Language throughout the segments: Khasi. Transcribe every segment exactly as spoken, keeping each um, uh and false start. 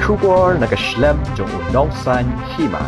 Khubor na ka shlem jong u Nongsaiñ Hima.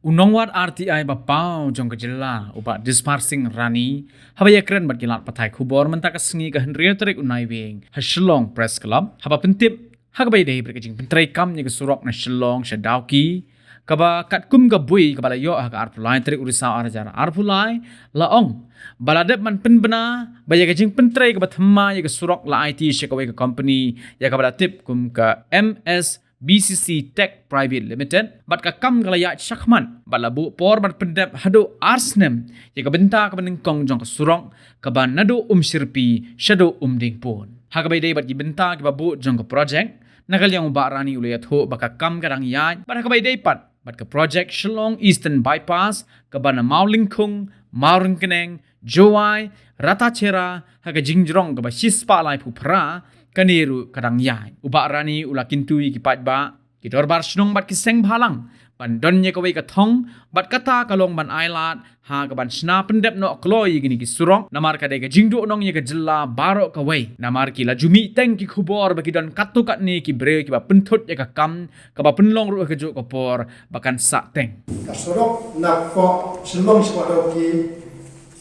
U nongwad R T I ba paw jong ka jylla, u Bah Dispar Singh Rani, haba ïakren bad ki lad pathai khubor mynta ka sngi ka hynriew tarik u Naiwieng ha Shillong Press Club, haba pyntip ha kaba ïadei bad ka jingpyntrei kam ïa ka surok na Shillong sha Dawki, kaba katkum ka buit kaba la ïoh ha ka arphew lai tarik u Risaw ar hajar arphew lai, la ong ba la dep ban pynbna ba ïa ka jingpyntrei kaba thymmai ïa ka surok la aiti sha kawei ka kompani ïa kaba la tip kum ka M S B C C Tech Private Limited, bad ka kam ka la ïaid shakhmat bad la buh por ban pyndep haduh ar snem ïa ka bynta kaba nyngkong jong ka surok kaba naduh Umshyrpi shaduh Umdingpur. Ha kaba ïadei bad ki bynta kiba buh jong ka projek, na ka liang u Bah Rani u la ïathuh ba ka kam ka dang ïaid, bad ha kaba ïadei pat bad ka projek Shillong Eastern Bypass kaba na Mawlyngkhung, Mawryngkneng, Jowai, Ratacherra, ha ka jingjrong kaba shispah laiphew phra, kane ruh ka dang ïaid. U Bah Rani u la kyntu ïa ki paidbah, ki dorbar shnong bad ki seng bhalang ban don ïa kawei ka thong, bad kata ka long ban ailad ha kaban shna pyndep noh kloi ïa kine ki surok, namar ka dei ka jingduh nong ïa ka jylla baroh kawei. Namar ki la ju mih teng ki khubor ba ki don katto katne ki briew kiba pynthut ïa ka kam, kaba pynlong ruh ha kajuh ka por ba kan sah teng. Ka surok napoh Shillong sha Dawki,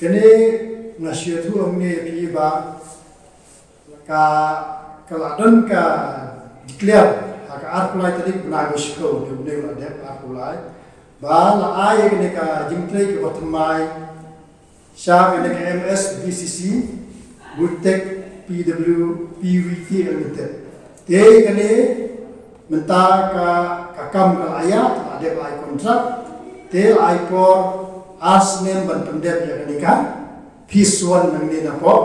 kane nga shu ïathuh hangne ïa phi ba ka, ka la don ka declare ha ka arphew lai tarik bnai ba shiphew, jong u bnai ba la dep, arphew lai, ba la ai ïa kane ka jingtrei kaba thymmai sha kane ka M S B C C Woodtech P W P V T Limited. Te kane mynta ka, ka kam ka la ïaid, la dep ai kontrak, te la ai por ar snem ban pyndep ïa kane ka phase one nangne napoh,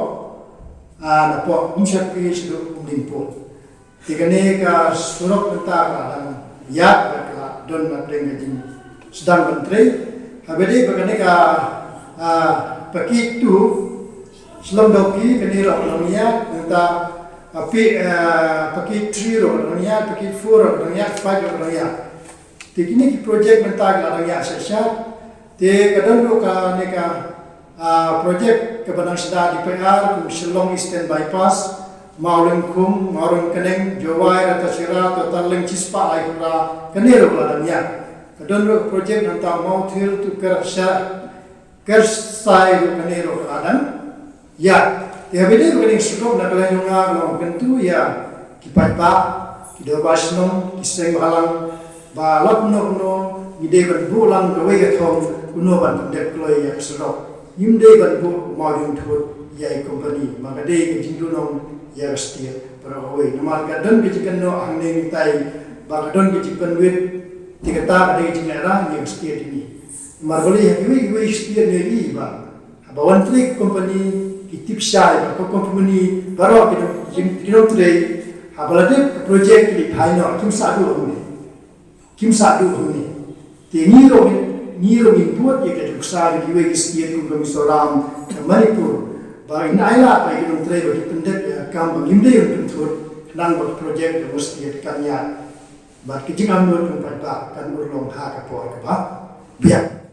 ah, napoh Umshyrpi shaduh Umdingpur. Te kane ka surok mynta ka la dang ïaid bad ka la don hapdeng ka jingsdang ban trei. Haba ïadei bad kane ka, ah, package two, Shillong Dawki, kane ruh ka la dang ïaid, mynta, ah, pi-, ah, package three ruh ka la dang ïaid, package four ruh ka la dang ïaid, five ruh ka la dang ïaid. Te kine ki projek mynta ki la dang ïaid sha sha. Te ka don ruh kane ka, ah, projek kaba nang shna D P R kum Shillong Eastern Bypass, Mawlyngkhung, Mawryngkneng, Jowai, Ratacherra, total length shispah laiphew phra, kane ruh ka la dang ïaid. Ka don ruh projek nangta Mawthil to Kyrsa-, Kyrsai ruh kane ruh ka la dang ïaid. Te haba ïadei bad kane ka surok, na ka liang jong nga nga kyntu ïa ki paidbah, ki dorbar shnong, ki seng bhalang, ba la kumno kumno ngi dei ban buh lang kawei ka thong kumno ban pyndep kloi ïa ka surok. Ngim dei ban buh mawjong thut ïa i kompani, ma ka dei ka jingduh nong ïa ka state baroh kawei. Namar ka don ka jingkynnoh hangne ngi tai ba ka don ka jingpynwit, te kata ka dei ka jinglehrain ïa ka state jong ngi. Namar balei ha kiwei kiwei ki state ngi ïohi ba haba wan trei ka kompani, ki tip shai ba ka kompani baroh ki nong, ki nongtrei, haba la dep ka projek ki leit phai noh, kim sah duh hangne. Kim sah duh hangne. Te ngi ruh, ngi ruh ngin bud ïa ka jingkhuslai na kiwei ki state kum ka Mizoram, ka Manipur, ba ngin ailad ba ki nongtrei ba ki pyndep ïa ka kam ba ngim dei ban pynthut, khnang ba ka projek jong ka state kan ïaid. Bad ka jingangnud jong paidbah kan urlong ha ka por kaba biang.